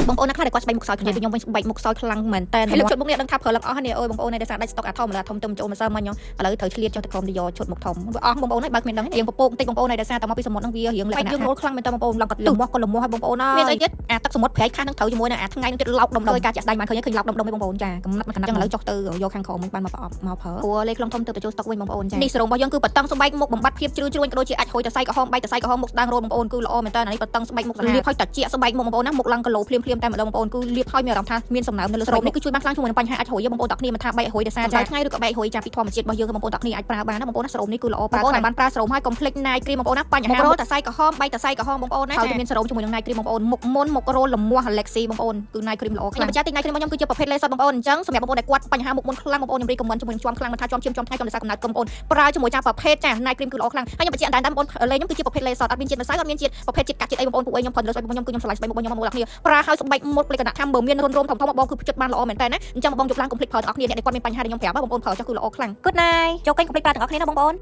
បងប្អូនណាខ្លះដែលគាត់ស្បែកមុខសើខ្ញុំនិយាយពីខ្ញុំវិញស្បែកមុខសើខ្លាំងមែនតើហើយលើកឈុតមុខនេះដឹងថាប្រើឡើងអស់នេះអើយបងប្អូនដោយសារដាច់ស្តុកអាធំអាធំទៅចូលមកសើមិញឥឡូវត្រូវឆ្លៀតចុះទៅក្រុមទៅយកឈុតមុខធំវាអស់បងប្អូនហើយបើគ្មានដឹងរៀងពពកបន្តិចបងប្អូនហើយដោយសារតែមកពីសមុទ្រហ្នឹងវារៀងលក្ខណៈយើងរលខ្លាំងមែនតើបងប្អូនឡើងក៏ទឹះមាស់ក៏លមាស់ហើយបងប្អូនហើយមានអីទៀតអាទឹកសមុទ្រប្រែកខាងហ្នឹងត្រូវជាមួយនឹងអាថ្ងៃហ្នឹងទៀតឡោកដុំដុំការចាក់ស្ដែងបានឃើញឃើញឡោកដុំដុំបងប្អូនចាកំណត់មកកណ្ដាលឥឡូវចុះទៅយកខាងក្រោមវិញបានមកប្រអប់មកប្រើព្រោះលេខខ្លងធំទៅចូលស្តុកវិញបងប្អូនចានេះសេរ៉ូមរបស់យើងគឺបតឹងស្បែកមុខបំបត្តិភាពជ្រឿជ្រួញក៏ដូចជាអាចហុយតសៃក្រហមបែកតសៃក្រហមមុខស្ដាងរោលបងប្អូនគឺល្អមែនតើអានេះបតឹងស្បែកមុខលាបឲ្យតាជាស្បែកមុខបងប្អូនណាមុខឡើងគីឡូភ្លាមភ្លាមតែម្ដងបងប្អូនគឺលាបឲ្យមានអារម្មណ៍ថាមានសំណើមនៅលើសេរ៉ូមនេះគឺជួយបានខ្លាំងជាមួយនឹងបញ្ហាអាចហុយបងប្អូនតាគ្នាមិនថាបែកហុយដោយសារចាថ្ងៃឬក៏បែកហុយចាពីធម្មជាតិរបស់យើងបងប្អូនតាគ្នាអាចប្រើបានណាបងប្អូនណាសេរ៉ូមនេះគឺល្អប្រើបងប្អូនបានប្រើសេរ៉ូមហើយកុំភ្លេច night cream បងប្អូនណាបញ្ហារោលតសៃក្រហមបែកតសៃក្រហមបងប្អូនណាហើយមានសេរ៉ូមជាមួយនឹង night cream បងប្អូនមុខមុនមុខរោលលមាស់ Alexi បងប្អូនគឺ night cream ល្អខ្លាំងខ្ញុំបញ្ជាក់តិច night cream របស់ខ្ញុំគឺជាប្រភេទលេសុតបងប្អូនអញ្ចឹងសម្រាប់បងប្អូនដែលគាត់បញ្ហាមុខមុនខ្លាំងបងប្អូនខ្ញុំ recommend ជាមួយនឹងជាំខ្លាំងមិនថាជាំឈាមជាំថ្ងៃជាំដោយសារកំណើតកុំបងប្អូនប្រើជាមួយចាប្រភេទចា night cream គឺល្អខ្លាំងហើយខ្ញុំបញ្ជាក់តែបងប្អូនលេខ្ញុំគឺជាប្រភេទលេសុតអត់មានជាតិម្សៅអត់មានជាតិប្រភេទជាតិកាក់ជាតិអីបងប្អូនពួកអីខ្ញុំផលលើស្បែកមុខខ្ញុំគឺខ្ញុំស្រឡាញ់ស្បែកមុខរបស់ខ្ញុំបងប្អូនគ្នាប្រើហើយស្បែកមុខលក្ខណៈថាបើមានរុនរោមធំធំបងគឺផ្ចិតបានល្អមែនតើណាអញ្ចឹងបងយប់ឡើងកុំភ្លេចប្រើទាំងអស់គ្នាអ្នកដែលគាត់មានបញ្ហាដែលខ្ញុំប្រាប់បងប្អូនប្រើចុះគឺល្អខ្លាំង Good night ចូលកេងកុំភ្លេចប្រើទាំងអស់គ្នាណាបងប្អូន។